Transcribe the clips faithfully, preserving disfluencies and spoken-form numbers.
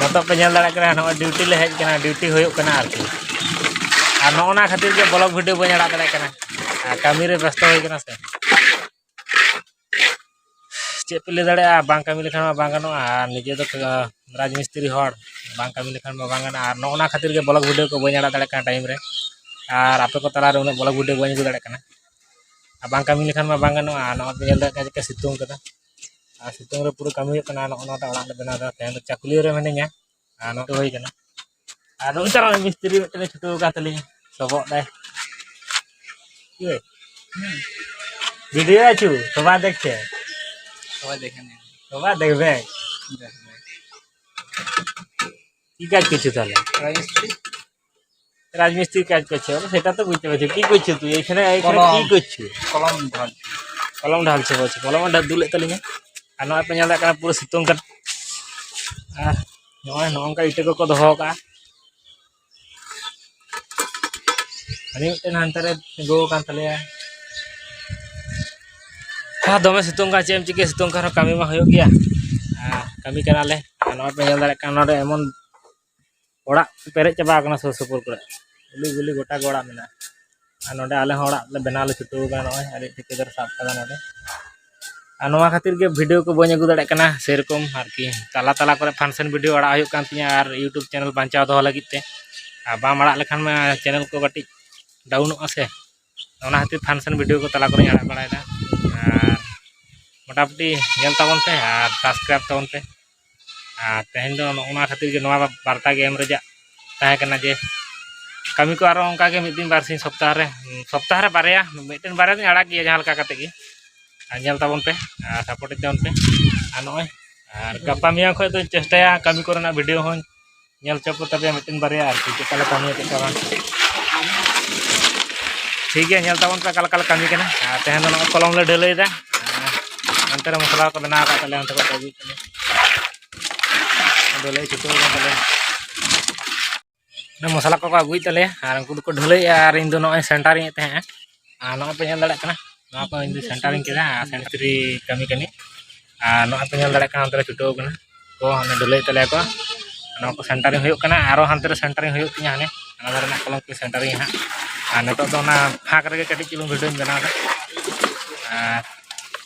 ᱱᱤᱛᱚᱜ ᱯᱮ ᱧᱮᱞ ᱫᱟᱲᱮᱭᱟᱜ ᱠᱟᱱᱟ, ᱱᱚᱜᱼᱚᱭ ᱰᱤᱭᱩᱴᱤ ᱞᱮ ᱦᱮᱡ ᱠᱟᱱᱟ, ᱰᱤᱭᱩᱴᱤ ᱦᱩᱭᱩᱜ ᱠᱟᱱᱟ ᱟᱨᱠᱤ᱾ ᱟᱨ ᱱᱚᱜᱼᱚ ᱱᱟ ᱠᱷᱟᱹᱛᱤᱨ ᱜᱮ ᱵᱞᱚᱜ ᱵᱷᱤᱰᱤᱭᱳ ᱵᱟᱹᱧ ᱟᱲᱟᱜ ᱫᱟᱲᱮᱭᱟᱜ ᱠᱟᱱᱟ, ᱟᱨ ᱠᱟᱹᱢᱤ ᱨᱮ ᱵᱮᱥᱛᱚ ᱦᱩᱭ ᱠᱟᱱᱟ ᱥᱮ᱾ ᱪᱮᱫ ᱯᱮ ᱞᱟᱹᱭ ᱫᱟᱲᱮᱭᱟᱜᱼᱟ, ᱵᱟᱝ ᱠᱟᱹᱢᱤ ᱞᱮᱠᱷᱟᱱ ᱢᱟ ᱵᱟᱝ ᱜᱟᱱᱚᱜᱼᱟ᱾ ᱟᱨ ᱱᱤᱡᱮ ᱫᱚ ᱨᱟᱡᱽ ᱢᱤᱥᱛᱨᱤ ᱦᱚᱲ, ᱵᱟᱝ ᱠᱟᱹᱢᱤ ᱞᱮᱠᱷᱟᱱ ᱢᱟ ᱵᱟᱝ ᱜᱟᱱᱚᱜᱼᱟ᱾ ᱟᱨ ᱱᱚᱜᱼᱚ ᱱᱟ ᱠᱷᱟᱹᱛᱤᱨ ᱜᱮ ᱵᱞᱚᱜ ᱵᱷᱤᱰᱤᱭᱳ ᱠᱚ ᱵᱟᱹᱧ ᱟᱲᱟᱜ ᱫᱟᱲᱮᱭᱟᱜ ᱠᱟᱱᱟ ᱴᱟᱭᱤᱢ ᱨᱮ᱾ ᱟᱨ ᱟᱯᱮ ᱠᱚ ᱛᱟᱞᱟᱨᱮ ᱩᱱᱟᱹᱜ ᱵᱞᱚᱜ ᱵᱷᱤᱰᱤᱭᱳ ᱵᱟᱹᱧ ᱟᱹᱜᱩ ᱫᱟᱲᱮᱭᱟᱜ ᱠᱟᱱᱟ᱾ ᱟᱨ ᱵᱟᱝ ᱠᱟᱹᱢᱤ ᱞᱮᱠᱷᱟᱱ ᱢᱟ ᱵᱟᱝ ᱜᱟᱱᱚᱜᱼᱟ᱾ ᱱᱚᱜᱼᱚᱭ ᱯᱮ ᱧᱮᱞ ᱫᱟᱲᱮᱭᱟᱜ ᱠᱟᱱᱟ ᱪᱮᱫ ᱞᱮᱠᱟ ᱥᱤᱛᱩᱝ ᱠᱟᱫᱟ᱾ ᱟᱨ ᱥᱤᱛᱩᱝ ᱨᱮ ᱯᱩᱨᱟᱹ ᱠᱟᱹᱢᱤ ᱦᱩᱭᱩᱜ ᱠᱟᱱᱟ᱾ ᱱᱚᱜᱼᱚ ᱱᱚᱣᱟᱴᱟᱜ ᱚᱲᱟᱜ ᱞᱮ ᱵᱮᱱᱟᱣ ᱮᱫᱟ᱾ ᱛᱮᱦᱮᱧ ᱫᱚ ᱪᱟᱹᱠᱩᱞᱤᱭᱟᱹ ᱨᱮ ᱢᱤᱱᱟᱹᱧᱟ᱾ ᱟᱨ ᱱᱚᱛᱮ ᱦᱩᱭ ᱠᱟᱱᱟ᱾ ᱟᱨ ᱱᱩᱭ ᱛᱟᱨᱟ ᱢᱤᱥᱛᱨᱤ ᱢᱤᱫᱴᱮᱱ ᱮ ᱪᱷᱩᱴᱟᱹᱣ ᱟᱠᱟᱱ ᱛᱟᱹᱞᱤᱧᱟ, ᱥᱚᱵᱚᱜ ᱫᱟᱭ᱾ ᱤᱭᱟᱹ, ᱵᱷᱤᱰᱤᱭᱳ ᱟᱪᱷᱩ, ᱥᱚᱵᱟ দেখছে। সবাই দেখে নিন। সবাই দেখবে। দেখবে। কি কাজ করছো তাহলে? রাজমিস্ত্রি। রাজমিস্ত্রি কাজ করছো? আরে সেটা তো বুঝতে পারছি। কি করছো তুই এখানে, এখানে কি কলম। করছো? কলম ঢালছি। কলম ঢালছো বলছো, কলম ঢাল দুলে তাহলে। আর নয় পেঁয়াজ কাটা পুরো সিদ্ধ করে। আর ᱱᱚᱜᱼᱚᱭ ᱱᱚᱜᱼᱚ ᱱᱚᱝᱠᱟ ᱤᱴᱟᱹ ᱠᱚᱠᱚ ᱫᱚᱦᱚ ᱠᱟᱜᱼᱟ᱾ ᱟᱨ ᱢᱤᱫᱴᱮᱱ ᱦᱟᱱᱛᱮ ᱨᱮ ᱛᱤᱸᱜᱩ ᱟᱠᱟᱱ ᱛᱟᱞᱮᱭᱟ᱾ ᱟᱨ ᱫᱚᱢᱮ ᱥᱤᱛᱩᱝ ᱠᱟᱱᱟ, ᱪᱮᱫ ᱮᱢ ᱪᱤᱠᱟᱹᱭᱟ, ᱥᱤᱛᱩᱝ ᱠᱟᱱ ᱨᱮᱦᱚᱸ ᱠᱟᱹᱢᱤ ᱢᱟ ᱦᱩᱭᱩᱜ ᱜᱮᱭᱟ᱾ ᱟᱨ ᱠᱟᱹᱢᱤ ᱠᱟᱱᱟᱞᱮ᱾ ᱟᱨ ᱱᱚᱜᱼᱚᱭ ᱯᱮ ᱧᱮᱞ ᱫᱟᱲᱮᱭᱟᱜ ᱠᱟᱱᱟ, ᱱᱚᱰᱮ ᱮᱢᱚᱱ ᱚᱲᱟᱜ ᱯᱮᱨᱮᱡ ᱪᱟᱵᱟ ᱟᱠᱟᱱᱟ ᱥᱩᱨ ᱥᱩᱯᱩᱨ ᱠᱚᱨᱮ, ᱩᱞᱤ ᱜᱩᱞᱤ ᱜᱚᱴᱟ ᱜᱮ ᱚᱲᱟᱜ ᱢᱮᱱᱟᱜᱼᱟ᱾ ᱟᱨ ᱱᱚᱰᱮ ᱟᱞᱮ ᱦᱚᱸ ᱚᱲᱟᱜ ᱞᱮ ᱵᱮᱱᱟᱣ ᱞᱮ ᱪᱷᱩᱴᱟᱹᱣ ᱠᱟᱱᱟ, ᱱᱚᱜᱼᱚᱭ ᱟᱨ ᱴᱷᱤᱠᱟᱹᱫᱟᱨ ᱥᱟᱵ ᱠᱟᱫᱟ ᱱᱚᱰᱮ᱾ ᱟᱨ ᱱᱚᱣᱟ ᱠᱷᱟᱹᱛᱤᱨ ᱜᱮ ᱵᱷᱤᱰᱤᱭᱳ ᱠᱚ ᱵᱟᱹᱧ ᱟᱹᱜᱩ ᱫᱟᱲᱮᱭᱟᱜ ᱠᱟᱱᱟ ᱥᱮᱨᱚᱠᱚᱢ ᱟᱨᱠᱤ᱾ ᱛᱟᱞᱟ ᱛᱟᱞᱟ ᱠᱚᱨᱮ ᱯᱷᱟᱱᱥᱮᱱ ᱵᱷᱤᱰᱤᱭᱳ ᱟᱲᱟᱜ ᱦᱩᱭᱩᱜ ᱠᱟᱱ ᱛᱤᱧᱟᱹ ᱟᱨ YouTube ᱪᱮᱱᱮᱞ ᱵᱟᱧᱪᱟᱣ ᱫᱚᱦᱚ ᱞᱟᱹᱜᱤᱫ ᱛᱮ᱾ ᱟᱨ ᱵᱟᱢ ᱟᱲᱟᱜ ᱞᱮᱠᱷᱟᱱ ᱢᱟ ᱪᱮᱱᱮᱞ ᱠᱚ ᱠᱟᱹᱴᱤᱡ ᱰᱟᱣᱩᱱᱚᱜᱼᱟ ᱥᱮ, ᱚᱱᱟ ᱠᱷᱟᱹᱛᱤᱨ ᱯᱷᱟᱱᱥᱮᱱ ᱵᱷᱤᱰᱤᱭᱳ ᱠᱚ ᱛᱟᱞᱟ ᱠᱚᱨᱮᱧ ᱟᱲᱟᱜ ᱵᱟᱲᱟᱭᱮᱫᱟ᱾ ᱟᱨ ᱢᱚᱴᱟᱢᱩᱴᱤ ᱧᱮᱞ ᱛᱟᱵᱚᱱ ᱯᱮ ᱟᱨ ᱥᱟᱵᱥᱠᱨᱟᱭᱤᱵᱽ ᱛᱟᱵᱚᱱ ᱯᱮ᱾ ᱟᱨ ᱛᱮᱦᱮᱧ ᱫᱚ ᱱᱚᱜᱼᱚ ᱱᱚᱣᱟ ᱠᱷᱟᱹᱛᱤᱨ ᱜᱮ ᱱᱚᱣᱟ ᱵᱟᱨᱛᱟ ᱜᱮ ᱮᱢ ᱨᱮᱭᱟᱜ ᱛᱟᱦᱮᱸ ᱠᱟᱱᱟ ᱡᱮ ᱠᱟᱹᱢᱤ ᱠᱚ ᱟᱨᱚ ᱚᱱᱠᱟ ᱜᱮ ᱢᱤᱫ ᱫᱤᱱ ᱵᱟᱨ ᱥᱤᱧ ᱥᱚᱯᱛᱟᱦᱚ ᱨᱮ, ᱥᱚᱯᱛᱟᱦᱚ ᱨᱮ ᱵᱟᱨᱭᱟ, ᱢᱤᱫᱴᱮᱱ ᱵᱟᱨᱭᱟ ᱫᱚᱧ ᱟᱲᱟᱜ ᱜᱮᱭᱟ ᱡᱟᱦᱟᱸ ᱞᱮᱠᱟ ᱠᱟᱛᱮ ᱜᱮ᱾ ᱟᱨ ᱧᱮᱞ ᱛᱟᱵᱚᱱ ᱯᱮ ᱟᱨ ᱥᱟᱯᱳᱨᱴ ᱛᱟᱵᱚᱱ ᱯᱮ᱾ ᱟᱨ ᱱᱚᱜᱼᱚᱭ ᱟᱨ ᱜᱟᱯᱟ ᱢᱮᱭᱟᱝ ᱠᱷᱚᱱ ᱫᱚᱧ ᱪᱮᱥᱴᱟᱭᱟ ᱠᱟᱹᱢᱤ ᱠᱚᱨᱮᱱᱟᱜ ᱵᱷᱤᱰᱤᱭᱳ ᱦᱚᱸᱧ ᱧᱮᱞ ᱦᱚᱪᱚ ᱠᱚ ᱛᱟᱯᱮᱭᱟ ᱢᱤᱫᱴᱮᱱ ᱵᱟᱨᱭᱟ ᱟᱨᱠᱤ, ᱪᱮᱫ ᱞᱮᱠᱟ ᱞᱮ ᱠᱟᱹᱢᱤᱭᱟ, ᱪᱮᱫ ᱞᱮᱠᱟ ᱵᱟᱝ᱾ ᱴᱷᱤᱠ ᱜᱮᱭᱟ, ᱧᱮᱞ ᱛᱟᱵᱚᱱ ᱯᱮ ᱚᱠᱟ ᱞᱮᱠᱟ ᱞᱮ ᱠᱟᱹᱢᱤ ᱠᱟᱱᱟ᱾ ᱟᱨ ᱛᱮᱦᱮᱧ ᱫᱚ ᱱᱚᱜᱼᱚᱭ ᱠᱚᱞᱚᱢ ᱞᱮ ᱰᱷᱟᱹᱞᱟᱹᱭᱮᱫᱟ᱾ ᱟᱨ ᱚᱱᱛᱮ ᱨᱮ ᱢᱚᱥᱞᱟ ᱠᱚ ᱵᱮᱱᱟᱣ ᱟᱠᱟᱫ ᱛᱟᱞᱮᱭᱟ, ᱚᱱᱛᱮ ᱠᱷᱚᱱ ᱠᱚ ᱟᱹᱜᱩᱭᱮᱫ ᱛᱟᱞᱮᱭᱟ᱾ ᱰᱷᱟᱹᱞᱟᱹᱭ ᱪᱷᱩᱴᱟᱹᱣ ᱟᱠᱟᱱ ᱛᱟᱞᱮᱭᱟ᱾ ᱚᱱᱟ ᱢᱚᱥᱞᱟ ᱠᱚᱠᱚ ᱟᱹᱜᱩᱭᱮᱫ ᱛᱟᱞᱮᱭᱟ ᱟᱨ ᱩᱱᱠᱩ ᱫᱚᱠᱚ ᱰᱷᱟᱹᱞᱟᱹᱭᱮᱫᱼᱟ ᱟᱨ ᱤᱧ ᱫᱚ ᱱᱚᱜᱼᱚᱭ ᱥᱮᱱᱴᱟᱨᱤᱧ ᱮᱫ ᱛᱟᱦᱮᱸᱜᱼᱟ᱾ ᱟᱨ ᱱᱚᱜᱼᱚᱭ ᱯᱮ ᱧᱮᱞ ᱫᱟᱲᱮᱭᱟᱜ ᱠᱟᱱᱟ, ᱱᱚᱣᱟ ᱠᱚ ᱤᱧ ᱫᱚ ᱥᱮᱱᱴᱟᱨᱤᱧ ᱠᱮᱫᱟ ᱟᱨ ᱥᱮᱱᱴᱟᱨᱤ ᱠᱟᱹᱢᱤ ᱠᱟᱹᱢᱤ᱾ ᱟᱨ ᱱᱚᱜᱼᱚᱭ ᱯᱮ ᱧᱮᱞ ᱫᱟᱲᱮᱭᱟᱜ ᱠᱟᱱᱟ, ᱚᱱᱛᱮ ᱨᱮ ᱪᱷᱩᱴᱟᱹᱣ ᱠᱟᱱᱟ ᱠᱚ, ᱚᱱᱮ ᱰᱷᱟᱹᱞᱟᱹᱭᱮᱫ ᱛᱟᱞᱮᱭᱟ ᱠᱚ᱾ ᱱᱚᱣᱟ ᱠᱚ centering ᱦᱩᱭᱩᱜ ᱠᱟᱱᱟ, ᱟᱨᱚ ᱦᱟᱱᱛᱮ ᱨᱮ centering ᱦᱩᱭᱩᱜ ᱛᱤᱧᱟ ᱦᱟᱱᱮ, ᱚᱱᱟ ᱫᱷᱟᱨᱮ ᱨᱮᱱᱟᱜ ᱠᱚᱞᱚᱢ ᱠᱚ centering ᱦᱟᱸᱜ᱾ ᱟᱨ ᱱᱤᱛᱚᱜ ᱫᱚ ᱚᱱᱟ ᱯᱷᱟᱸᱠ ᱨᱮᱜᱮ ᱠᱟᱹᱴᱤᱡ ᱪᱩᱞᱩᱝ video ᱧ ᱵᱮᱱᱟᱣ ᱮᱫᱟ᱾ ᱟᱨ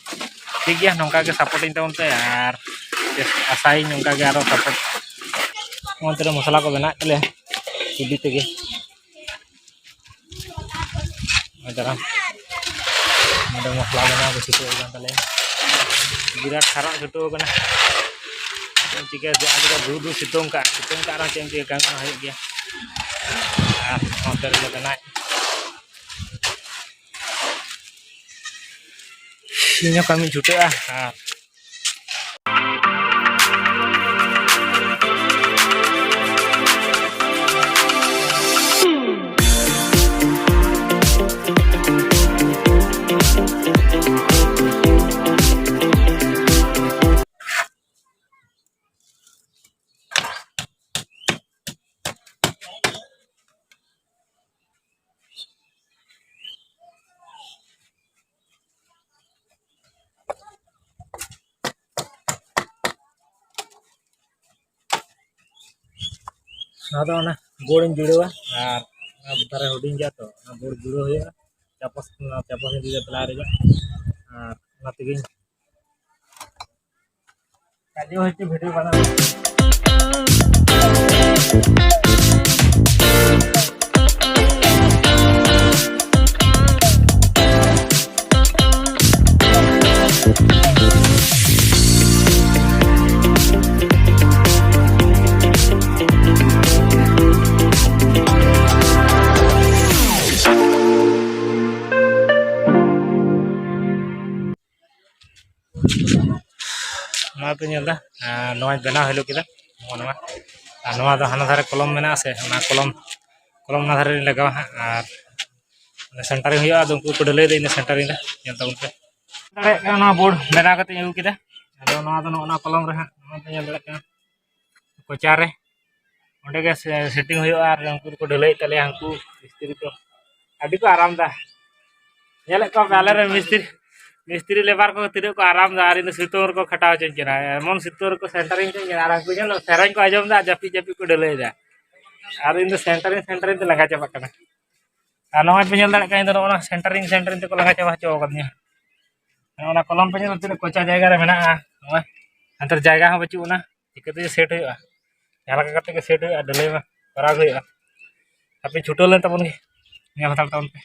ᱴᱷᱤᱠ ᱜᱮᱭᱟ, ᱱᱚᱝᱠᱟ ᱜᱮ support ᱤᱧ ᱛᱟᱵᱚᱱ ᱯᱮ, ᱟᱨ ᱟᱥᱟᱭᱟᱹᱧ ᱱᱚᱝᱠᱟ ᱜᱮ ᱟᱨᱚ support᱾ ᱚᱱᱛᱮ ᱨᱮ ᱢᱚᱥᱞᱟ ᱠᱚ ᱵᱮᱱᱟᱣᱮᱫ ᱛᱟᱞᱮᱭᱟ ᱠᱩᱰᱤ ᱛᱮᱜᱮ᱾ ᱱᱚᱜᱼᱚᱭ ᱫᱟᱬᱟᱱ᱾ ᱱᱚᱰᱮ ᱢᱚᱥᱞᱟ ᱵᱮᱱᱟᱣ ᱠᱚ ᱪᱷᱩᱴᱟᱹᱣ ᱟᱠᱟᱱ ᱛᱟᱞᱮᱭᱟ᱾ ᱵᱤᱨᱟᱴ ᱠᱷᱟᱨᱟᱜ ᱪᱷᱩᱴᱟᱹᱣ ᱟᱠᱟᱱᱟ᱾ ᱪᱮᱫ ᱮᱢ ᱪᱤᱠᱟᱹᱭᱟ, ᱡᱮ ᱟᱹᱰᱤ ᱫᱷᱩ ᱫᱷᱩ ᱥᱤᱛᱩᱝ ᱠᱟᱜ, ᱥᱤᱛᱩᱝ ᱠᱟᱜ ᱨᱮᱦᱚᱸ ᱪᱮᱫ ᱮᱢ ᱪᱤᱠᱟᱹᱭᱟ, ᱠᱟᱹᱢᱤ ᱢᱟ ᱦᱩᱭᱩᱜ ᱜᱮᱭᱟ᱾ ᱟᱨ ᱱᱚᱛᱮ ᱨᱮᱞᱮ ᱵᱮᱱᱟᱣᱮᱫ᱾ ᱤᱧ ᱦᱚᱸ ᱠᱟᱹᱢᱤᱧ ᱪᱷᱩᱴᱟᱹᱜᱼᱟ᱾ ᱟᱨ ᱱᱚᱣᱟ ᱫᱚ ᱚᱱᱟ ᱵᱳᱲᱤᱧ ᱡᱩᱲᱟᱹᱣᱟ, ᱟᱨ ᱚᱱᱟ ᱫᱟᱨᱮ ᱦᱩᱰᱤᱧ ᱜᱮᱭᱟ ᱛᱚ, ᱚᱱᱟ ᱵᱳᱲ ᱡᱩᱲᱟᱹᱣ ᱦᱩᱭᱩᱜᱼᱟ᱾ ᱪᱟᱯᱚᱥ, ᱚᱱᱟ ᱪᱟᱯᱚᱥ ᱤᱧ ᱤᱫᱤᱭᱟ ᱯᱞᱟᱭ ᱨᱮᱭᱟᱜ, ᱟᱨ ᱚᱱᱟ ᱛᱮᱜᱮᱧ ᱠᱟᱡᱮ ᱦᱚᱭᱛᱳ ᱵᱷᱤᱰᱤᱭᱳ ᱵᱟᱱᱟᱣ᱾ ᱱᱚᱣᱟ ᱯᱮ ᱧᱮᱞ ᱮᱫᱟ, ᱟᱨ ᱱᱚᱣᱟᱧ ᱵᱮᱱᱟᱣ ᱦᱤᱞᱳᱜ ᱠᱮᱫᱟ, ᱱᱚᱜᱼᱚ ᱱᱚᱣᱟ᱾ ᱟᱨ ᱱᱚᱣᱟ ᱫᱚ ᱦᱟᱱᱟ ᱫᱷᱟᱨᱮ ᱠᱚᱞᱚᱢ ᱢᱮᱱᱟᱜᱼᱟ ᱥᱮ, ᱚᱱᱟ ᱠᱚᱞᱚᱢ, ᱠᱚᱞᱚᱢ ᱚᱱᱟ ᱫᱷᱟᱨᱮ ᱞᱤᱧ ᱞᱟᱜᱟᱣᱟ ᱦᱟᱸᱜ᱾ ᱟᱨ centering ᱦᱩᱭᱩᱜᱼᱟ, ᱟᱫᱚ ᱩᱱᱠᱩ ᱠᱚ ᱰᱷᱟᱹᱞᱟᱹᱭ ᱫᱟ, ᱤᱧ ᱫᱚ centering ᱫᱟ, ᱧᱮᱞ ᱛᱟᱵᱚᱱ ᱯᱮ᱾ ᱫᱟᱲᱮᱭᱟᱜ ᱠᱟᱱᱟ, ᱱᱚᱣᱟ ᱵᱳᱲ ᱵᱮᱱᱟᱣ ᱠᱟᱛᱮᱧ ᱟᱹᱜᱩ ᱠᱮᱫᱟ᱾ ᱟᱫᱚ ᱱᱚᱣᱟ ᱫᱚ ᱱᱚᱜᱼᱚ ᱱᱚᱣᱟ ᱠᱚᱞᱚᱢ ᱨᱮ ᱦᱟᱸᱜ, ᱱᱚᱣᱟ ᱯᱮ ᱧᱮᱞ ᱫᱟᱲᱮᱭᱟᱜ ᱠᱟᱱᱟ, ᱠᱚᱪᱟ ᱨᱮ, ᱚᱸᱰᱮ ᱜᱮ ᱥᱮ-, setting ᱦᱩᱭᱩᱜᱼᱟ᱾ ᱟᱨ ᱩᱱᱠᱩ ᱫᱚᱠᱚ ᱰᱷᱟᱹᱞᱟᱹᱭᱮᱫ ᱛᱟᱞᱮᱭᱟ, ᱩᱱᱠᱩ ᱢᱤᱥᱛᱨᱤ ᱠᱚ᱾ ᱟᱹᱰᱤ ᱠᱚ ᱟᱨᱟᱢ ᱫᱟ, ᱧᱮᱞᱮᱫ ᱠᱚᱣᱟ ᱯᱮ ᱟᱞᱮ ᱨᱮᱱ ᱢᱤᱥᱛᱨᱤ᱾ ᱢᱤᱥᱛᱨᱤ ᱞᱮᱵᱟᱨ ᱠᱚ ᱛᱤᱱᱟᱹᱜ ᱠᱚ ᱟᱨᱟᱢ ᱫᱟ, ᱟᱨ ᱤᱧ ᱫᱚ ᱥᱤᱛᱩᱝ ᱨᱮᱠᱚ ᱠᱷᱟᱴᱟᱣ ᱦᱚᱪᱚᱧ ᱠᱟᱱᱟ᱾ ᱮᱢᱚᱱ ᱥᱤᱛᱩᱝ ᱨᱮᱠᱚ ᱥᱮᱱᱴᱟᱨᱤᱧ ᱦᱚᱪᱚᱧ ᱠᱟᱱᱟ, ᱟᱨ ᱦᱟᱱᱠᱩ ᱧᱮᱞ ᱫᱚ ᱥᱮᱨᱮᱧ ᱠᱚ ᱟᱸᱡᱚᱢ ᱫᱟ, ᱡᱟᱹᱯᱤᱫ ᱡᱟᱹᱯᱤᱫ ᱠᱚ ᱰᱷᱟᱹᱞᱟᱹᱭ ᱫᱟ᱾ ᱟᱨ ᱤᱧ ᱫᱚ ᱥᱮᱱᱴᱟᱨᱤᱧ ᱥᱮᱱᱴᱟᱨᱤᱧ ᱛᱮ ᱞᱟᱸᱜᱟ ᱪᱟᱵᱟᱜ ᱠᱟᱱᱟ᱾ ᱟᱨ ᱱᱚᱜᱼᱚᱭ ᱯᱮ ᱧᱮᱞ ᱫᱟᱲᱮᱭᱟᱜ ᱠᱟᱱᱟ, ᱤᱧ ᱫᱚ ᱱᱚᱜᱼᱚ ᱱᱟ ᱥᱮᱱᱴᱟᱨᱤᱧ ᱥᱮᱱᱴᱟᱨᱤᱧ ᱛᱮᱠᱚ ᱞᱟᱸᱜᱟ ᱪᱟᱵᱟ ᱦᱚᱪᱚ ᱟᱠᱟᱫᱤᱧᱟ᱾ ᱱᱚᱜᱼᱚ ᱱᱟ ᱠᱚᱞᱚᱢ ᱯᱮ ᱧᱮᱞ ᱫᱟ, ᱛᱤᱱᱟᱹᱜ ᱠᱚᱪᱟ ᱡᱟᱭᱜᱟ ᱨᱮ ᱢᱮᱱᱟᱜᱼᱟ᱾ ᱱᱚᱜᱼᱚᱭ ᱦᱟᱱᱛᱮ ᱨᱮ ᱡᱟᱭᱜᱟ ᱦᱚᱸ ᱵᱟᱹᱪᱩᱜ ᱟᱱᱟ, ᱪᱤᱠᱟᱹᱛᱮ ᱥᱮᱴ ᱦᱩᱭᱩᱜᱼᱟ? ᱡᱟᱦᱟᱸ ᱞᱮᱠᱟ ᱠᱟᱛᱮ ᱜᱮ ᱥᱮᱴ ᱦᱩᱭᱩᱜᱼᱟ, ᱰᱷᱟᱹᱞᱟᱹᱭ ᱢᱟ ᱠᱚᱨᱟᱣ ᱜᱮ ᱦᱩᱭᱩᱜᱼᱟ᱾ ᱟᱯᱮ ᱪᱷᱩᱴᱟᱹᱣ ᱞᱮᱱ ᱛᱟᱵᱚᱱ ᱜᱮ, ᱧᱮᱞ ᱦᱟᱛᱟᱲ ᱛᱟᱵᱚᱱ ᱯᱮ᱾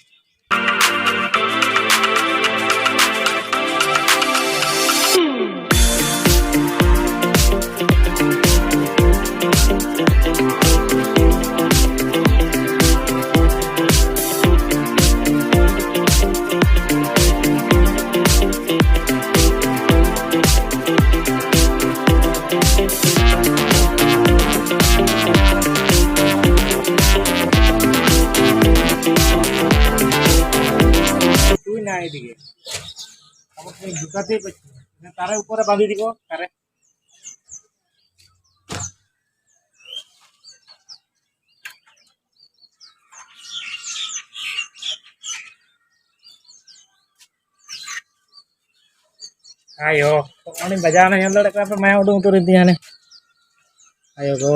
তুই না এদিকে। আমার সেই ঢুকাতেই পারছি না। না, তারে উপরে বাঁধি দিব, তারে। ᱟᱭᱳ, ᱩᱱᱤ ᱵᱟᱡᱟᱣ ᱮᱱᱟ, ᱧᱮᱞ ᱫᱟᱲᱮᱭᱟᱜ ᱠᱟᱱᱟ ᱯᱮ, ᱢᱟᱭᱟᱢ ᱩᱰᱩᱝ ᱩᱛᱟᱹᱨ ᱮᱱ ᱛᱤᱧᱟ ᱦᱟᱱᱮ᱾ ᱟᱭᱳ ᱜᱳ,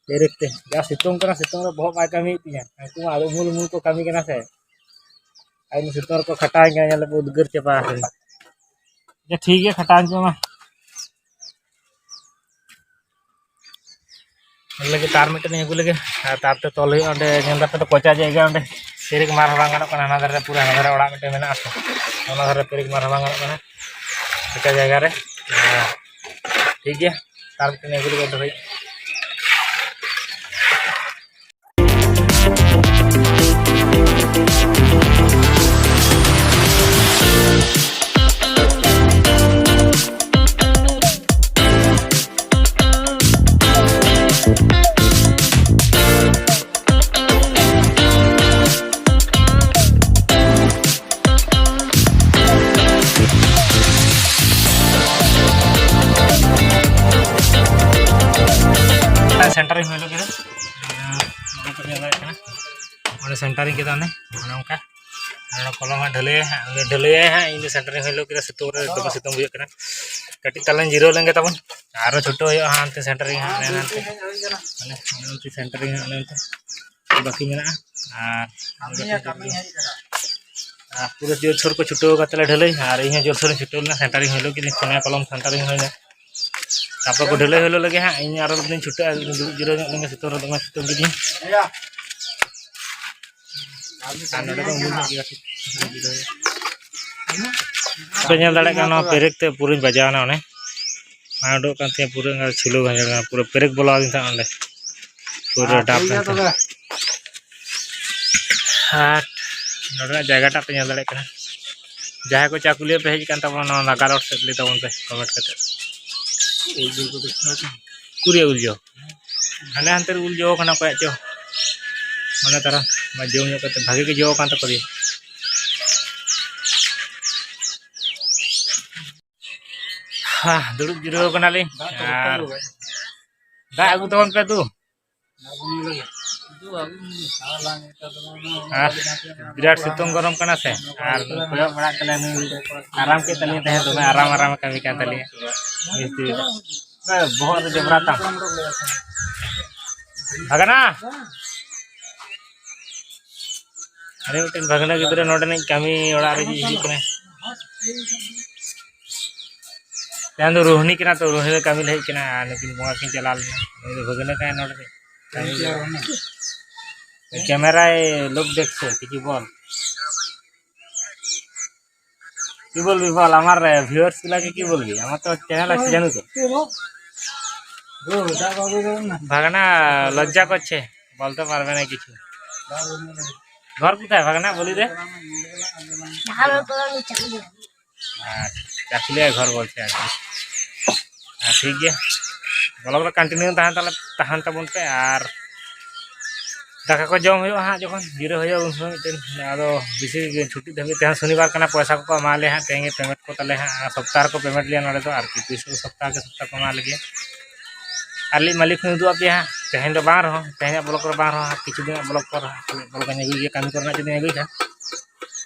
ᱰᱮᱨᱮᱠ ᱛᱮ ᱡᱟ ᱥᱤᱛᱩᱝ ᱠᱟᱱᱟ, ᱥᱤᱛᱩᱝ ᱨᱮ ᱵᱚᱦᱚᱜ ᱵᱟᱭ ᱠᱟᱹᱢᱤᱭᱮᱫ ᱛᱤᱧᱟ᱾ ᱩᱱᱠᱩ ᱢᱟ ᱟᱫᱚ ᱩᱢᱩᱞ ᱩᱢᱩᱞ ᱠᱚ ᱠᱟᱹᱢᱤ ᱠᱟᱱᱟ ᱥᱮ, ᱟᱨ ᱤᱧ ᱥᱤᱛᱩᱝ ᱨᱮᱠᱚ ᱠᱷᱟᱴᱟᱣᱤᱧ ᱠᱟᱱᱟ, ᱧᱮᱞ ᱯᱮ ᱩᱫᱽᱜᱟᱹᱨ ᱪᱟᱵᱟ ᱟᱠᱟᱱᱟᱹᱧ᱾ ᱟᱪᱪᱷᱟ, ᱴᱷᱤᱠ ᱜᱮᱭᱟ, ᱠᱷᱟᱴᱟᱣᱤᱧ ᱯᱮ ᱢᱟ᱾ ᱚᱱᱟ ᱞᱟᱹᱜᱤᱫ ᱛᱟᱨ ᱢᱤᱫᱴᱮᱱ ᱤᱧ ᱟᱹᱜᱩ ᱞᱮᱜᱮ, ᱟᱨ ᱛᱟᱨ ᱛᱮ ᱛᱚᱞ ᱦᱩᱭᱩᱜᱼᱟ᱾ ᱚᱸᱰᱮ ᱧᱮᱞ ᱫᱟᱯᱮ ᱛᱚ, ᱠᱚᱪᱟ ᱡᱟᱭᱜᱟ, ᱚᱸᱰᱮ ᱯᱮᱨᱮᱠ ᱢᱟᱨ ᱦᱚᱸ ᱵᱟᱝ ᱜᱟᱱᱚᱜ ᱠᱟᱱᱟ᱾ ᱦᱟᱱᱟ ᱫᱷᱟᱨᱮ ᱯᱩᱨᱟᱹ, ᱦᱟᱱᱟ ᱫᱷᱟᱨᱮ ᱚᱲᱟᱜ ᱢᱤᱫᱴᱮᱱ ᱢᱮᱱᱟᱜᱼᱟ ᱛᱚ, ᱚᱱᱟ ᱫᱷᱟᱨᱮ ᱯᱮᱨᱮᱠ ᱢᱟᱨ ᱦᱚᱸ ᱵᱟᱝ ᱜᱟᱱᱚᱜ ᱠᱟᱱᱟ, ᱠᱚᱪᱟ ᱡᱟᱭᱜᱟ ᱨᱮ᱾ ᱦᱮᱸ, ᱴᱷᱤᱠ ᱜᱮᱭᱟ, ᱛᱟᱨ ᱢᱤᱫᱴᱮᱱ ᱤᱧ ᱟᱹᱜᱩ ᱞᱮᱜᱮ, ᱚᱸᱰᱮ ᱠᱷᱚᱡ᱾ ᱥᱮᱱᱴᱟᱨᱤᱝ ᱦᱩᱭ ᱞᱮᱱ ᱜᱮ, ᱱᱚᱜᱼᱚᱭ ᱯᱮ ᱧᱮᱞ ᱫᱟᱲᱮᱭᱟᱜ ᱠᱟᱱᱟ, ᱚᱸᱰᱮ ᱥᱮᱱᱴᱟᱨᱤᱝ ᱠᱮᱫᱟ ᱚᱱᱮ, ᱚᱱᱮ ᱚᱱᱠᱟ᱾ ᱟᱨ ᱠᱚᱞᱚᱢ ᱦᱟᱸᱜ ᱰᱷᱟᱹᱞᱟᱹᱭᱟᱭ ᱦᱟᱸᱜ, ᱩᱱᱤ ᱰᱷᱟᱹᱞᱟᱹᱭᱟᱭ ᱦᱟᱸᱜ, ᱤᱧ ᱫᱚ ᱥᱮᱱᱴᱟᱨᱤᱝ ᱦᱩᱭ ᱞᱮᱱ ᱠᱮᱫᱟ, ᱥᱤᱛᱩᱝ ᱨᱮ ᱫᱚᱢᱮ ᱥᱤᱛᱩᱝ ᱵᱩᱡᱷᱟᱹᱜ ᱠᱟᱱᱟ᱾ ᱠᱟᱹᱴᱤᱡ ᱛᱟᱞᱟᱝ ᱡᱤᱨᱟᱹᱣ ᱞᱮᱱ ᱜᱮ ᱛᱟᱵᱚᱱ, ᱟᱨᱚ ᱪᱷᱩᱴᱟᱹᱣ ᱦᱩᱭᱩᱜᱼᱟ ᱦᱟᱸᱜ ᱦᱟᱱᱛᱮ ᱥᱮᱱᱴᱟᱨᱤᱝ ᱦᱟᱸᱜ, ᱦᱟᱱᱮ ᱦᱟᱱᱛᱮ, ᱢᱟᱱᱮ ᱦᱟᱱᱛᱮ ᱥᱮᱱᱴᱟᱨᱤᱝ ᱦᱟᱸᱜ ᱚᱱᱮ ᱚᱱᱛᱮ ᱵᱟᱹᱠᱤ ᱢᱮᱱᱟᱜᱼᱟ᱾ ᱟᱨ ᱟᱨ ᱯᱩᱨᱟᱹ ᱡᱳᱨᱥᱳᱨ ᱠᱚ ᱪᱷᱩᱴᱟᱹᱣ ᱠᱟᱫ ᱛᱟᱞᱮ ᱰᱷᱟᱹᱞᱟᱹᱭ, ᱟᱨ ᱤᱧ ᱦᱚᱸ ᱡᱳᱨᱥᱳᱨ ᱤᱧ ᱪᱷᱩᱴᱟᱹᱣ ᱞᱮᱱᱟ, ᱥᱮᱱᱴᱟᱨᱤᱝ ᱦᱩᱭ ᱞᱮᱱ ᱜᱮ, ᱠᱚᱱᱭᱟ ᱠᱚᱞᱚᱢ ᱥᱮᱱᱴᱟᱨᱤᱝ ᱦᱩᱭᱱᱟ᱾ ᱛᱟᱨᱯᱚᱨ ᱠᱚ ᱰᱷᱟᱹᱞᱟᱹᱭ ᱦᱩᱭ ᱞᱮᱱ ᱜᱮ ᱦᱟᱸᱜ, ᱤᱧ ᱟᱨᱚ ᱢᱤᱫ ᱫᱤᱱ ᱪᱷᱩᱴᱟᱹᱜᱼᱟ, ᱤᱧ ᱫᱩᱲᱩᱵ ᱡᱤᱨᱟᱹᱣ ᱧᱚᱜ ᱞᱮᱱ ᱜᱮ, ᱥᱤᱛᱩᱝ ᱨᱮ ᱫᱚᱢᱮ ᱥᱤᱛᱩᱝ ᱠᱤᱫᱤᱧ᱾ ᱟᱨ ᱱᱚᱰᱮ ᱫᱚ ᱩᱢᱩᱞ ᱧᱚᱜ ᱜᱮᱭᱟ ᱠᱟᱹᱴᱤᱡ᱾ ᱯᱮ ᱧᱮᱞ ᱫᱟᱲᱮᱭᱟᱜ ᱠᱟᱱᱟ, ᱱᱚᱣᱟ ᱯᱮᱨᱮᱠ ᱛᱮ ᱯᱩᱨᱟᱹᱧ ᱵᱟᱡᱟᱣ ᱮᱱᱟ᱾ ᱚᱱᱮ ᱢᱟ ᱩᱰᱩᱠ ᱠᱟᱱ ᱛᱤᱧᱟ, ᱯᱩᱨᱟᱹ ᱪᱷᱩᱞᱟᱹᱣ ᱵᱷᱟᱸᱡᱟᱲ ᱠᱟᱱᱟ, ᱯᱩᱨᱟᱹ ᱯᱮᱨᱮᱠ ᱵᱚᱞᱚ ᱟᱹᱫᱤᱧ ᱛᱟᱦᱮᱸᱫ ᱚᱸᱰᱮ, ᱯᱩᱨᱟᱹ ᱟᱨ ᱰᱟᱵ ᱴᱷᱤᱠ ᱜᱮᱭᱟ ᱮᱱ ᱛᱤᱧᱟ᱾ ᱛᱚᱵᱮ᱾ ᱟᱨ ᱱᱚᱰᱮᱱᱟᱜ ᱡᱟᱭᱜᱟᱴᱟᱜ ᱯᱮ ᱧᱮᱞ ᱫᱟᱲᱮᱭᱟᱜ ᱠᱟᱱᱟ᱾ ᱡᱟᱦᱟᱸᱭ ᱠᱚ ᱪᱟᱠᱩᱞᱤᱭᱟᱹ ᱯᱮ ᱦᱮᱡ ᱟᱠᱟᱱ ᱛᱟᱵᱚᱱᱟ, ᱱᱚᱣᱟ ᱱᱟᱜᱟ ᱨᱳᱰ ᱥᱮᱫ ᱞᱟᱹᱭ ᱛᱟᱵᱚᱱ ᱯᱮ ᱠᱚᱢᱮᱱᱴ ᱠᱟᱛᱮ᱾ ᱩᱞ ᱡᱚ ᱠᱚ ᱫᱮᱠᱷᱟᱣ ᱠᱟᱱᱟ᱾ ᱩᱠᱩᱨᱭᱟ ᱩᱞ ᱡᱚ? ᱦᱟᱱᱮ ᱦᱟᱱᱛᱮ ᱨᱮ ᱩᱞ ᱡᱚ ᱠᱟᱱᱟ ᱚᱠᱚᱭᱟᱜ ᱪᱚ, ᱢᱟᱱᱮ ᱛᱟᱨᱟ ᱢᱟ ᱡᱚᱢ ᱧᱚᱜ ᱠᱟᱛᱮ ᱵᱷᱟᱜᱮ ᱜᱮ ᱡᱚ ᱠᱟᱱ ᱛᱟᱠᱚ ᱜᱮ᱾ ᱦᱟ, ᱫᱩᱲᱩᱵ ᱡᱤᱨᱟᱹᱣ ᱠᱟᱱᱟᱞᱤᱧ᱾ ᱟᱨ ᱫᱟᱜ ᱟᱹᱜᱩ ᱛᱟᱵᱚᱱ ᱯᱮ ᱫᱩ᱾ ᱟᱨ ᱵᱤᱨᱟᱴ ᱥᱤᱛᱩᱝ ᱜᱚᱨᱚᱢ ᱠᱟᱱᱟ ᱥᱮ, ᱟᱨ ᱠᱚᱭᱚᱜ ᱵᱟᱲᱟᱜ ᱠᱟᱱᱟ ᱱᱩᱭ, ᱟᱨᱟᱢ ᱠᱮᱫ ᱛᱟᱹᱞᱤᱧᱟ ᱛᱟᱦᱮᱸ, ᱫᱚᱢᱮ ᱟᱨᱟᱢ ᱟᱨᱟᱢ ᱮ ᱠᱟᱹᱢᱤ ᱠᱟᱱ ᱛᱟᱹᱞᱤᱧᱟ ᱢᱤᱥᱛᱨᱤ ᱫᱚ᱾ ᱵᱚᱦᱚᱜ ᱨᱮ ᱡᱚᱵᱽᱨᱟ ᱛᱟᱢ᱾ ᱵᱷᱟᱜᱽᱱᱟ! ᱟᱨ ᱢᱤᱫᱴᱮᱱ ᱵᱷᱟᱜᱽᱱᱟ ᱜᱤᱫᱽᱨᱟᱹ ᱱᱚᱰᱮᱱᱤᱡ ᱠᱟᱹᱢᱤ ᱚᱲᱟᱜ ᱨᱮ ᱦᱤᱡᱩᱜ ᱠᱟᱱᱟᱭ᱾ ᱛᱮᱦᱮᱧ ᱫᱚ ᱨᱳᱦᱱᱤ ᱠᱟᱱᱟ, ᱛᱚ ᱨᱳᱦᱱᱤ ᱨᱮ ᱠᱟᱹᱢᱤ ᱞᱮ ᱦᱮᱡ ᱠᱟᱱᱟ, ᱟᱨ ᱱᱩᱠᱤᱱ ᱵᱚᱸᱜᱟ ᱠᱤᱱ ᱪᱟᱞᱟᱣ ᱞᱮᱱᱟ᱾ ᱱᱩᱭ ᱫᱚ ᱵᱷᱟᱹᱜᱽᱱᱟᱹ ᱠᱟᱱᱟᱭ ᱱᱚᱰᱮ ᱨᱮ᱾ ᱠᱟᱹᱢᱤ ᱞᱮ ᱠᱮᱢᱮᱨᱟᱭ ᱞᱳᱠ ᱫᱮᱠᱷᱪᱷᱮ, ᱠᱤᱪᱷᱩ ᱵᱚᱞ। কি বলবি বল, আমার ভিউয়ার্স গুলাকে কি বলবি? আমার তো চ্যানেল আছে, জানো তো। ভাগনা লজ্জা করছে, বলতে পারবে না কিছু। ঘর কোথায় ভাগনা, বলি দে। ᱟᱨ ᱪᱟᱹᱠᱩᱞᱤᱭᱟᱹ ᱜᱷᱚᱨ ᱵᱚᱞᱛᱮ ᱟᱨᱠᱤ᱾ ᱟᱨ ᱴᱷᱤᱠ ᱜᱮᱭᱟ, ᱵᱞᱚᱜ ᱨᱮ ᱠᱚᱱᱴᱤᱱᱤᱭᱩ ᱛᱟᱦᱮᱱ ᱛᱟᱞᱮ, ᱛᱟᱦᱮᱱ ᱛᱟᱵᱚᱱ ᱯᱮ᱾ ᱟᱨ ᱫᱟᱠᱟ ᱠᱚ ᱡᱚᱢ ᱦᱩᱭᱩᱜᱼᱟ ᱦᱟᱸᱜ, ᱡᱚᱠᱷᱚᱱ ᱡᱤᱨᱟᱹᱣ ᱦᱩᱭᱩᱜᱼᱟ ᱩᱱ ᱥᱚᱢᱚᱭ ᱢᱤᱫᱴᱮᱱ, ᱟᱫᱚ ᱵᱮᱥᱤ ᱪᱷᱩᱴᱤ ᱫᱷᱟᱹᱵᱤᱡ ᱛᱮᱦᱚᱸ ᱥᱚᱱᱤᱵᱟᱨ ᱠᱟᱱᱟ, ᱯᱚᱭᱥᱟ ᱠᱚᱠᱚ ᱮᱢᱟ ᱞᱮᱭᱟ ᱦᱟᱸᱜ, ᱛᱮᱦᱮᱧ ᱜᱮ ᱯᱮᱢᱮᱱᱴ ᱠᱚ ᱛᱟᱞᱮ ᱦᱟᱸᱜ, ᱥᱚᱯᱛᱟᱦᱚ ᱨᱮᱠᱚ ᱯᱮᱢᱮᱱᱴ ᱞᱮᱭᱟ ᱱᱚᱰᱮ ᱫᱚ ᱟᱨᱠᱤ, ᱯᱩᱭᱥᱟᱹ ᱥᱚᱯᱛᱟᱦᱚ ᱠᱮ ᱥᱚᱯᱛᱟᱦᱚ ᱠᱚ ᱮᱢᱟ ᱞᱮᱜᱮᱭᱟ᱾ ᱟᱨ ᱞᱤᱧ ᱢᱟᱹᱞᱤᱠ ᱦᱚᱸᱧ ᱩᱫᱩᱜ ᱟᱯᱮᱭᱟ ᱦᱟᱸᱜ, ᱛᱮᱦᱮᱧ ᱫᱚ ᱵᱟᱝ ᱨᱮᱦᱚᱸ, ᱛᱮᱦᱮᱧᱟᱜ ᱵᱞᱚᱜ ᱠᱚᱨᱮ ᱵᱟᱝ ᱨᱮᱦᱚᱸ, ᱠᱤᱪᱷᱩ ᱫᱤᱱᱟᱜ ᱵᱞᱚᱜ ᱠᱚᱨᱮ ᱦᱟᱸᱜ, ᱵᱞᱚᱜ ᱠᱚᱧ ᱟᱹᱜᱩᱭ ᱜᱮᱭᱟ, ᱠᱟᱹᱢᱤ ᱠᱚᱨᱮᱱᱟᱜ ᱡᱩᱫᱤᱧ ᱟᱹᱜᱩᱭ ᱠᱷᱟᱱ᱾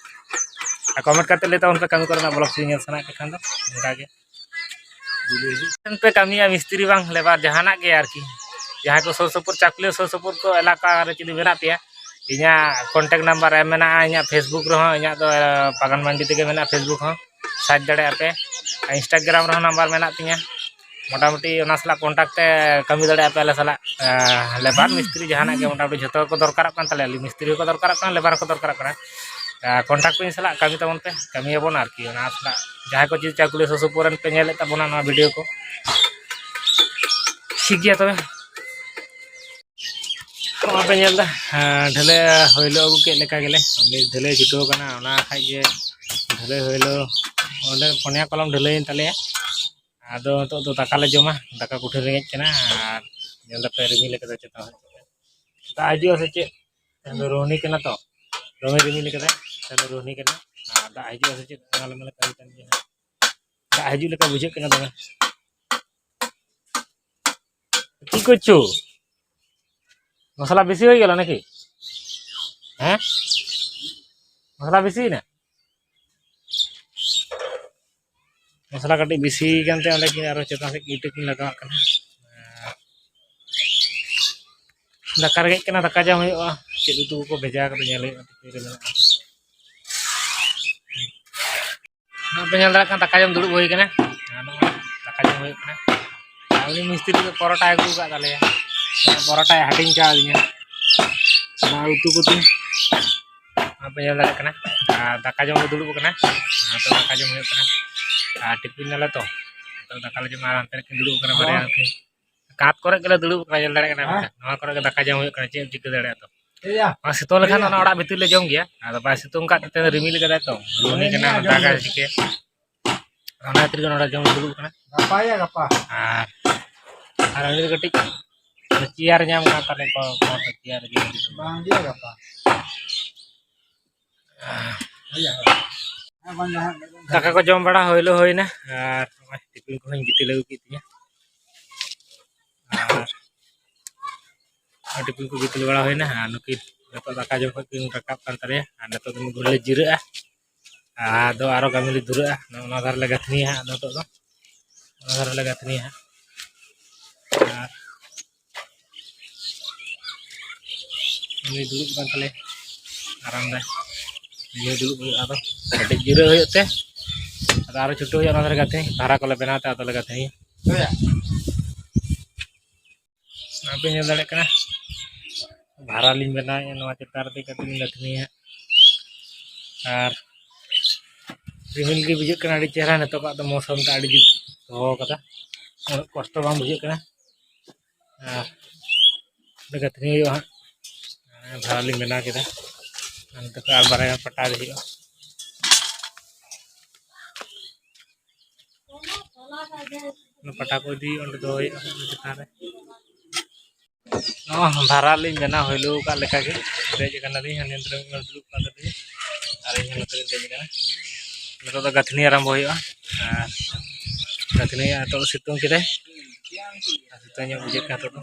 ᱟᱨ ᱠᱚᱢᱮᱱᱴ ᱠᱟᱛᱮ ᱞᱟᱹᱭ ᱛᱟᱵᱚᱱ ᱯᱮ, ᱠᱟᱹᱢᱤ ᱠᱚᱨᱮᱱᱟᱜ ᱵᱞᱚᱜ ᱥᱮ ᱧᱮᱞ ᱥᱟᱱᱟᱭᱮᱫ ᱯᱮ ᱠᱷᱟᱱ ᱫᱚ ᱚᱱᱠᱟᱜᱮ᱾ ᱯᱮ ᱠᱟᱹᱢᱤᱭᱟ, ᱢᱤᱥᱛᱨᱤ ᱵᱟᱝ ᱞᱮᱵᱟᱨ, ᱡᱟᱦᱟᱱᱟᱜ ᱜᱮ ᱟᱨᱠᱤ᱾ ᱡᱟᱦᱟᱸᱭ ᱠᱚ ᱥᱩᱨ ᱥᱩᱯᱩᱨ, ᱪᱟᱠᱩᱞᱤᱭᱟᱹ ᱥᱩᱨ ᱥᱩᱯᱩᱨ ᱠᱚ ᱮᱞᱟᱠᱟ ᱨᱮ ᱡᱩᱫᱤ ᱢᱮᱱᱟᱜ ᱯᱮᱭᱟ, ᱤᱧᱟᱹᱜ ᱠᱚᱱᱴᱟᱠᱴ ᱱᱟᱢᱵᱟᱨ ᱮᱢ ᱢᱮᱱᱟᱜᱼᱟ᱾ ᱤᱧᱟᱹᱜ ᱯᱷᱮᱥᱵᱩᱠ ᱨᱮᱦᱚᱸ, ᱤᱧᱟᱹᱜ ᱫᱚ ᱯᱟᱜᱟᱱ ᱢᱟᱱᱰᱤ ᱛᱮᱜᱮ ᱢᱮᱱᱟᱜᱼᱟ ᱯᱷᱮᱥᱵᱩᱠ ᱦᱚᱸ, ᱥᱟᱨᱪ ᱫᱟᱲᱮᱭᱟᱜᱼᱟ ᱯᱮ᱾ ᱤᱱᱥᱴᱟᱜᱨᱟᱢ ᱨᱮᱦᱚᱸ ᱱᱟᱢᱵᱟᱨ ᱢᱮᱱᱟᱜ ᱛᱤᱧᱟᱹ, ᱢᱚᱴᱟᱢᱩᱴᱤ ᱚᱱᱟ ᱥᱟᱞᱟᱜ ᱠᱚᱱᱴᱟᱠᱴ ᱛᱮ ᱠᱟᱹᱢᱤ ᱫᱟᱲᱮᱭᱟᱜᱼᱟ ᱯᱮ ᱟᱞᱮ ᱥᱟᱞᱟᱜ᱾ ᱞᱮᱵᱟᱨ ᱢᱤᱥᱛᱨᱤ ᱡᱟᱦᱟᱱᱟᱜ ᱜᱮ ᱢᱚᱴᱟᱢᱩᱴᱤ ᱡᱷᱚᱛᱚ ᱜᱮᱠᱚ ᱫᱚᱨᱠᱟᱨᱚᱜ ᱠᱟᱱ ᱛᱟᱞᱮᱭᱟ, ᱢᱤᱥᱛᱨᱤ ᱦᱚᱸᱠᱚ ᱫᱚᱨᱠᱟᱨᱚᱜ ᱠᱟᱱᱟ, ᱞᱮᱵᱟᱨ ᱦᱚᱸᱠᱚ ᱫᱚᱨᱠᱟᱨᱚᱜ ᱠᱟᱱᱟ᱾ ᱠᱚᱱᱴᱟᱠᱴ ᱯᱮ ᱤᱧ ᱥᱟᱞᱟᱜ, ᱠᱟᱹᱢᱤ ᱛᱟᱵᱚᱱ ᱯᱮ, ᱠᱟᱹᱢᱤᱭᱟᱵᱚᱱ ᱟᱨᱠᱤ᱾ ᱚᱱᱟ ᱥᱟᱞᱟᱜ ᱡᱟᱦᱟᱸᱭ ᱠᱚ ᱡᱩᱫᱤ ᱪᱟᱠᱩᱞᱤᱭᱟᱹ ᱥᱩᱨ ᱥᱩᱯᱩᱨ ᱨᱮᱱ ᱯᱮ ᱧᱮᱞᱮᱫ ᱛᱟᱵᱚᱱᱟ ᱱᱚᱣᱟ ᱵᱷᱤᱰᱤᱭᱳ ᱠᱚ, ᱴᱷᱤᱠ ᱜᱮᱭᱟ ᱛᱚᱵᱮ᱾ ᱱᱚᱜᱼᱚᱭ ᱯᱮ ᱧᱮᱞ ᱮᱫᱟ, ᱰᱷᱟᱹᱞᱟᱹᱭ ᱦᱳᱭᱞᱳ ᱟᱹᱜᱩ ᱠᱮᱫ ᱞᱮᱠᱟ ᱜᱮᱞᱮ, ᱩᱱᱤ ᱰᱷᱟᱹᱞᱟᱹᱭ ᱪᱷᱩᱴᱟᱹᱣ ᱠᱟᱱᱟ᱾ ᱚᱱᱟ ᱠᱷᱟᱡ ᱜᱮ ᱰᱷᱟᱹᱞᱟᱹᱭ ᱦᱳᱭᱞᱳ, ᱚᱸᱰᱮ ᱯᱚᱱᱭᱟ ᱠᱚᱞᱚᱢ ᱰᱷᱟᱹᱞᱟᱹᱭᱮᱱ ᱛᱟᱞᱮᱭᱟ᱾ ᱟᱫᱚ ᱱᱤᱛᱚᱜ ᱫᱚ ᱫᱟᱠᱟ ᱞᱮ ᱡᱚᱢᱟ, ᱫᱟᱠᱟ ᱠᱚᱴᱷᱤᱱ ᱨᱮᱸᱜᱮᱡ ᱠᱟᱱᱟ᱾ ᱟᱨ ᱧᱮᱞ ᱫᱟᱯᱮ ᱨᱤᱢᱤᱞ ᱠᱟᱫᱟ ᱪᱮᱛᱟᱱ ᱥᱮᱫ᱾ ᱫᱟᱜ ᱦᱤᱡᱩᱜᱼᱟ ᱥᱮ ᱪᱮᱫ? ᱛᱮᱦᱮᱧ ᱫᱚ ᱨᱳᱦᱱᱤ ᱠᱟᱱᱟ ᱛᱚ, ᱫᱚᱢᱮ ᱨᱤᱢᱤᱞ ᱠᱟᱫᱟ᱾ ᱛᱮᱦᱮᱧ ᱫᱚ ᱨᱳᱦᱱᱤ ᱠᱟᱱᱟ, ᱟᱨ ᱫᱟᱜ ᱦᱤᱡᱩᱜᱼᱟ ᱥᱮ ᱪᱮᱫ? ᱚᱱᱟ ᱞᱮ ᱢᱟᱞᱮ ᱠᱟᱹᱢᱤ ᱠᱟᱱ ᱜᱮᱭᱟ᱾ ᱫᱟᱜ ᱦᱤᱡᱩᱜ ᱞᱮᱠᱟ ᱵᱩᱡᱷᱟᱹᱜ ᱠᱟᱱᱟ ᱫᱚᱢᱮ᱾ ᱪᱮᱫ ᱠᱚ ᱪᱚ? ᱢᱚᱥᱞᱟ ᱵᱮᱥᱤ ᱦᱩᱭ ᱜᱮᱞᱟ ᱱᱟᱠᱤ? ᱦᱮᱸ? ᱢᱚᱥᱞᱟ ᱵᱮᱥᱤᱭᱮᱱᱟ? ᱢᱚᱥᱞᱟ ᱠᱟᱹᱴᱤᱡ ᱵᱮᱥᱤ ᱠᱟᱱᱛᱮ ᱚᱸᱰᱮ ᱠᱤᱱ ᱟᱨᱚ ᱪᱮᱛᱟᱱ ᱥᱮᱫ ᱤᱴᱟᱹ ᱠᱤᱱ ᱞᱟᱜᱟᱣᱟᱜ ᱠᱟᱱᱟ᱾ ᱫᱟᱠᱟ ᱨᱮᱸᱜᱮᱡ ᱠᱟᱱᱟ, ᱫᱟᱠᱟ ᱡᱚᱢ ᱦᱩᱭᱩᱜᱼᱟ᱾ ᱪᱮᱫ ᱩᱛᱩ ᱠᱚᱠᱚ ᱵᱷᱮᱡᱟ ᱠᱟᱫᱟ ᱧᱮᱞ ᱦᱩᱭᱩᱜᱼᱟ, ᱴᱤᱯᱷᱤᱱ ᱨᱮ ᱢᱮᱱᱟᱜᱼᱟ᱾ ᱱᱚᱜᱼᱚᱭ ᱯᱮ ᱧᱮᱞ ᱫᱟᱲᱮᱭᱟᱜ ᱠᱟᱱᱟ, ᱫᱟᱠᱟ ᱡᱚᱢ ᱫᱩᱲᱩᱵ ᱦᱩᱭ ᱠᱟᱱᱟ᱾ ᱟᱨ ᱱᱚᱜᱼᱚᱭ ᱫᱟᱠᱟ ᱡᱚᱢ ᱦᱩᱭᱩᱜ ᱠᱟᱱᱟ᱾ ᱟᱨ ᱩᱱᱤ ᱢᱤᱥᱛᱨᱤ ᱫᱚ ᱯᱚᱨᱚᱴᱟᱭ ᱟᱹᱜᱩ ᱟᱠᱟᱫ ᱛᱟᱞᱮᱭᱟ, ᱯᱚᱨᱚᱴᱟᱭ ᱦᱟᱹᱴᱤᱧ ᱠᱟᱣᱫᱤᱧᱟ᱾ ᱚᱱᱟ ᱩᱛᱩ ᱠᱚᱛᱮ ᱱᱚᱜᱼᱚᱭ ᱯᱮ ᱧᱮᱞ ᱫᱟᱲᱮᱭᱟᱜ ᱠᱟᱱᱟ᱾ ᱟᱨ ᱫᱟᱠᱟ ᱡᱚᱢ ᱞᱮ ᱫᱩᱲᱩᱵ ᱟᱠᱟᱱᱟ᱾ ᱟᱨ ᱱᱤᱛᱚᱜ ᱫᱟᱠᱟ ᱡᱚᱢ ᱦᱩᱭᱩᱜ ᱠᱟᱱᱟ᱾ ᱟᱨ ᱴᱤᱯᱷᱤᱱ ᱫᱟᱞᱮ ᱛᱚ, ᱱᱤᱛᱚᱜ ᱫᱟᱠᱟ ᱞᱮ ᱡᱚᱢᱟ᱾ ᱟᱨ ᱦᱟᱱᱛᱮ ᱨᱮᱠᱤᱱ ᱫᱩᱲᱩᱵ ᱟᱠᱟᱱᱟ ᱵᱟᱨᱭᱟ ᱦᱚᱲ ᱠᱤᱱ᱾ ᱠᱟᱸᱛ ᱠᱚᱨᱮ ᱜᱮᱞᱮ ᱫᱩᱲᱩᱵ ᱟᱠᱟᱱᱟ, ᱧᱮᱞ ᱫᱟᱲᱮᱭᱟᱜ ᱠᱟᱱᱟ ᱯᱮ᱾ ᱱᱚᱣᱟ ᱠᱚᱨᱮ ᱜᱮ ᱫᱟᱠᱟ ᱡᱚᱢ ᱦᱩᱭᱩᱜ ᱠᱟᱱᱟ, ᱪᱮᱫ ᱮᱢ ᱪᱤᱠᱟᱹ ᱫᱟᱲᱮᱭᱟᱜᱼᱟ ᱛᱚ᱾ ᱵᱟᱝ ᱥᱤᱛᱩᱝ ᱞᱮᱠᱷᱟᱱ ᱚᱱᱟ ᱚᱲᱟᱜ ᱵᱷᱤᱛᱤᱨ ᱞᱮ ᱡᱚᱢ ᱜᱮᱭᱟ, ᱟᱫᱚ ᱵᱟᱭ ᱥᱤᱛᱩᱝ ᱠᱟᱜ ᱛᱮ ᱨᱤᱢᱤᱞ ᱠᱟᱫᱟᱭ ᱛᱚ, ᱨᱩᱦᱱᱤ ᱠᱟᱱᱟ, ᱫᱟᱜᱟᱭ ᱪᱤᱠᱟᱹ? ᱚᱱᱟ ᱠᱷᱟᱹᱛᱤᱨ ᱜᱮ ᱱᱚᱰᱮ ᱡᱚᱢ ᱫᱩᱲᱩᱵ ᱠᱟᱱᱟ᱾ ᱜᱟᱯᱟ ᱭᱟ, ᱜᱟᱯᱟ᱾ ᱟᱨ, ᱟᱨ ᱩᱱᱤ ᱫᱚ ᱠᱟᱹᱴᱤᱡ ᱪᱮᱭᱟᱨ ᱧᱟᱢ ᱠᱟᱱᱟ ᱛᱟᱞᱮ ᱠᱚ, ᱠᱚ ᱪᱮᱭᱟᱨ ᱜᱮ᱾ ᱵᱟᱝ ᱜᱮ, ᱜᱟᱯᱟ᱾ ᱫᱟᱠᱟ ᱠᱚ ᱡᱚᱢ ᱵᱟᱲᱟ ᱦᱩᱭᱞᱳ ᱦᱩᱭᱱᱟ, ᱟᱨ ᱱᱚᱜᱼᱚᱭ ᱴᱤᱯᱷᱤᱱ ᱠᱚᱦᱚᱸᱧ ᱜᱤᱛᱤᱞ ᱟᱹᱜᱩ ᱠᱮᱫ ᱛᱤᱧᱟᱹ᱾ ᱟᱨ ᱴᱤᱯᱷᱤᱱ ᱠᱚ ᱜᱤᱛᱤᱞ ᱵᱟᱲᱟ ᱦᱩᱭᱱᱟ, ᱟᱨ ᱱᱩᱠᱤᱱ ᱱᱤᱛᱚᱜ ᱫᱟᱠᱟ ᱡᱚᱢ ᱠᱷᱚᱱ ᱠᱤᱱ ᱨᱟᱠᱟᱵ ᱠᱟᱱ ᱛᱟᱞᱮᱭᱟ, ᱟᱨ ᱱᱤᱛᱚᱜ ᱫᱚ ᱢᱤᱫ ᱜᱷᱟᱹᱲᱤᱡ ᱞᱮ ᱡᱤᱨᱟᱹᱜᱼᱟ᱾ ᱟᱫᱚ ᱟᱨᱚ ᱠᱟᱹᱢᱤ ᱞᱮ ᱫᱷᱩᱨᱟᱹᱜᱼᱟ᱾ ᱱᱚᱜᱼᱚ ᱱᱚᱣᱟ ᱫᱷᱟᱨᱮ ᱞᱮ ᱜᱟᱹᱛᱷᱱᱤᱭᱟ ᱦᱟᱸᱜ ᱱᱤᱛᱚᱜ ᱫᱚ᱾ ᱚᱱᱟ ᱫᱷᱟᱨᱮ ᱞᱮ ᱜᱟᱹᱛᱷᱱᱤᱭᱟ ᱦᱟᱸᱜ᱾ ᱟᱨ ᱩᱱᱤ ᱫᱩᱲᱩᱵ ᱠᱟᱱ ᱛᱟᱞᱮ ᱟᱨᱟᱢ ᱨᱮ᱾ ᱩᱱᱤ ᱫᱩᱲᱩᱵ ᱦᱩᱭᱩᱜᱼᱟ, ᱟᱫᱚ ᱠᱟᱹᱴᱤᱡ ᱡᱤᱨᱟᱹᱣ ᱦᱩᱭᱩᱜ ᱛᱮ᱾ ᱟᱫᱚ ᱟᱨᱚ ᱪᱷᱩᱴᱟᱹᱣ ᱦᱩᱭᱩᱜᱼᱟ ᱚᱱᱟ ᱫᱷᱟᱨᱮ ᱜᱟᱛᱷᱱᱤ᱾ ᱫᱷᱟᱨᱟ ᱠᱚᱞᱮ ᱵᱮᱱᱟᱣ ᱛᱮ ᱟᱫᱚ ᱞᱮ ᱜᱟᱹᱛᱷᱱᱤᱭᱟ᱾ ᱟᱯᱮ ᱧᱮᱞ ᱫᱟᱲᱮᱭᱟᱜ ᱠᱟᱱᱟ, ᱵᱷᱟᱨᱟ ᱞᱤᱧ ᱵᱮᱱᱟᱣᱮᱫᱼᱟ, ᱱᱚᱣᱟ ᱪᱮᱛᱟᱱ ᱨᱮ ᱠᱟᱹᱴᱤᱡ ᱞᱤᱧ ᱜᱟᱹᱛᱷᱱᱤᱭᱟ᱾ ᱟᱨ ᱨᱤᱢᱤᱞ ᱜᱮ ᱵᱩᱡᱷᱟᱹᱜ ᱠᱟᱱᱟ ᱟᱹᱰᱤ ᱪᱮᱦᱨᱟ, ᱱᱤᱛᱚᱜᱟᱜ ᱫᱚ ᱢᱳᱥᱚᱢ ᱫᱚ ᱟᱹᱰᱤ ᱡᱩᱛ ᱫᱚᱦᱚ ᱠᱟᱫᱟ, ᱩᱱᱟᱹᱜ ᱠᱚᱥᱴᱚ ᱵᱟᱝ ᱵᱩᱡᱷᱟᱹᱜ ᱠᱟᱱᱟ᱾ ᱟᱨ ᱚᱸᱰᱮ ᱜᱟᱹᱛᱷᱱᱤ ᱦᱩᱭᱩᱜᱼᱟ ᱦᱟᱸᱜ᱾ ᱵᱷᱟᱨᱟ ᱞᱤᱧ ᱵᱮᱱᱟᱣ ᱠᱮᱫᱟ, ᱟᱨ ᱱᱤᱛᱚᱜ ᱟᱨ ᱵᱟᱨᱭᱟ ᱯᱟᱴᱟ ᱜᱮ ᱦᱩᱭᱩᱜᱼᱟ᱾ ᱚᱱᱟ ᱯᱟᱴᱟ ᱠᱚ ᱤᱫᱤ ᱚᱸᱰᱮ ᱫᱚᱦᱚ ᱦᱩᱭᱩᱜᱼᱟ ᱚᱱᱟ ᱪᱮᱛᱟᱱ ᱨᱮ᱾ ᱱᱚᱣᱟ ᱵᱷᱟᱨᱟ ᱞᱤᱧ ᱵᱮᱱᱟᱣ ᱦᱩᱭᱞᱩ ᱟᱠᱟᱫ ᱞᱮᱠᱟᱜᱮ, ᱫᱮᱡ ᱟᱠᱟᱱᱟᱞᱤᱧ, ᱦᱟᱹᱱᱤ ᱫᱩᱲᱩᱵ ᱠᱟᱱ ᱛᱟᱹᱞᱤᱧᱟ ᱟᱨ ᱤᱧ ᱦᱚᱸ ᱱᱚᱛᱮ ᱨᱤᱧ ᱫᱮᱡ ᱟᱠᱟᱱᱟ᱾ ᱱᱤᱛᱚᱜ ᱫᱚ ᱜᱟᱹᱛᱷᱱᱤ ᱟᱨᱟᱢᱵᱚ ᱦᱩᱭᱩᱜᱼᱟ᱾ ᱟᱨ ᱜᱟᱹᱛᱷᱱᱤ ᱱᱤᱛᱚᱜ ᱫᱚ ᱥᱤᱛᱩᱝ ᱠᱮᱫᱟᱭ, ᱟᱨ ᱥᱤᱛᱩᱝ ᱧᱚᱜ ᱵᱩᱡᱷᱟᱹᱜ ᱠᱟᱱᱟ ᱱᱤᱛᱚᱜ ᱫᱚ᱾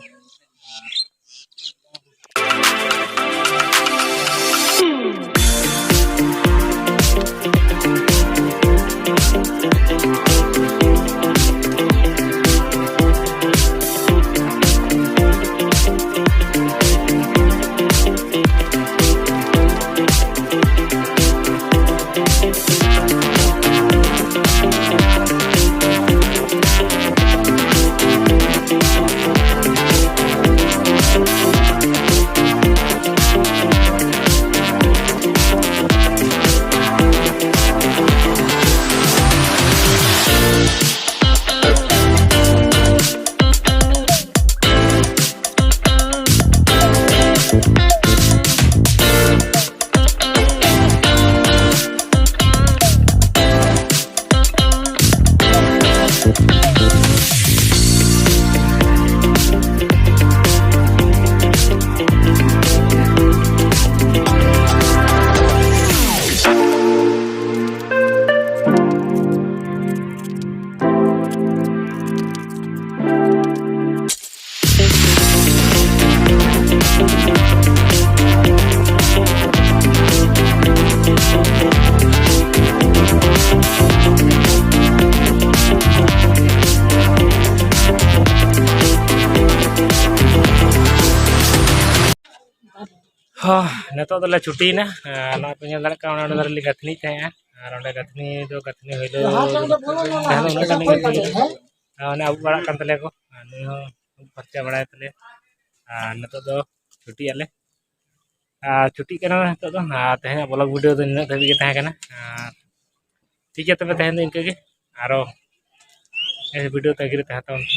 ᱦᱚᱸ, ᱱᱤᱛᱚᱜ ᱫᱚᱞᱮ ᱪᱷᱩᱴᱤᱭᱮᱱᱟ᱾ ᱟᱨ ᱱᱚᱜᱼᱚᱭ ᱯᱮ ᱧᱮᱞ ᱫᱟᱲᱮᱭᱟᱜ ᱠᱟᱱᱟ, ᱚᱱᱟ ᱚᱸᱰᱮ ᱫᱚᱞᱮ ᱜᱟᱹᱛᱷᱱᱤᱭᱮᱫ ᱛᱟᱦᱮᱸᱜᱼᱟ᱾ ᱟᱨ ᱚᱸᱰᱮ ᱜᱟᱹᱛᱷᱱᱤ ᱫᱚ ᱜᱟᱹᱛᱷᱱᱤ ᱦᱩᱭ ᱫᱚ ᱛᱟᱦᱮᱸ ᱫᱚ ᱩᱱᱟᱹᱜ ᱜᱟᱱ ᱜᱮ ᱜᱟᱹᱛᱷᱱᱤ ᱦᱩᱭᱩᱜᱼᱟ᱾ ᱟᱨ ᱚᱱᱮ ᱟᱹᱵᱩᱜ ᱵᱟᱲᱟᱜ ᱠᱟᱱ ᱛᱟᱞᱮᱭᱟ ᱠᱚ, ᱟᱨ ᱱᱩᱭ ᱦᱚᱸ ᱟᱹᱵᱩᱜ ᱯᱷᱟᱨᱪᱟ ᱵᱟᱲᱟᱭ ᱛᱟᱞᱮᱭᱟ᱾ ᱟᱨ ᱱᱤᱛᱚᱜ ᱫᱚ ᱪᱷᱩᱴᱤᱜ ᱟᱞᱮ᱾ ᱟᱨ ᱪᱷᱩᱴᱤᱜ ᱠᱟᱱᱟ ᱱᱤᱛᱚᱜ ᱫᱚ᱾ ᱟᱨ ᱛᱮᱦᱮᱧᱟᱜ vlog video ᱫᱚ ᱱᱤᱱᱟᱹᱜ ᱫᱷᱟᱹᱵᱤᱡ ᱜᱮ ᱛᱟᱦᱮᱸ ᱠᱟᱱᱟ᱾ ᱟᱨ ᱴᱷᱤᱠ ᱜᱮᱭᱟ, ᱛᱚᱵᱮ ᱛᱮᱦᱮᱧ ᱫᱚ ᱤᱱᱠᱟᱹ ᱜᱮ᱾ ᱟᱨᱚ next video ᱛᱟᱺᱜᱤ ᱨᱮ ᱛᱟᱦᱮᱸ ᱛᱟᱵᱚᱱ ᱯᱮ᱾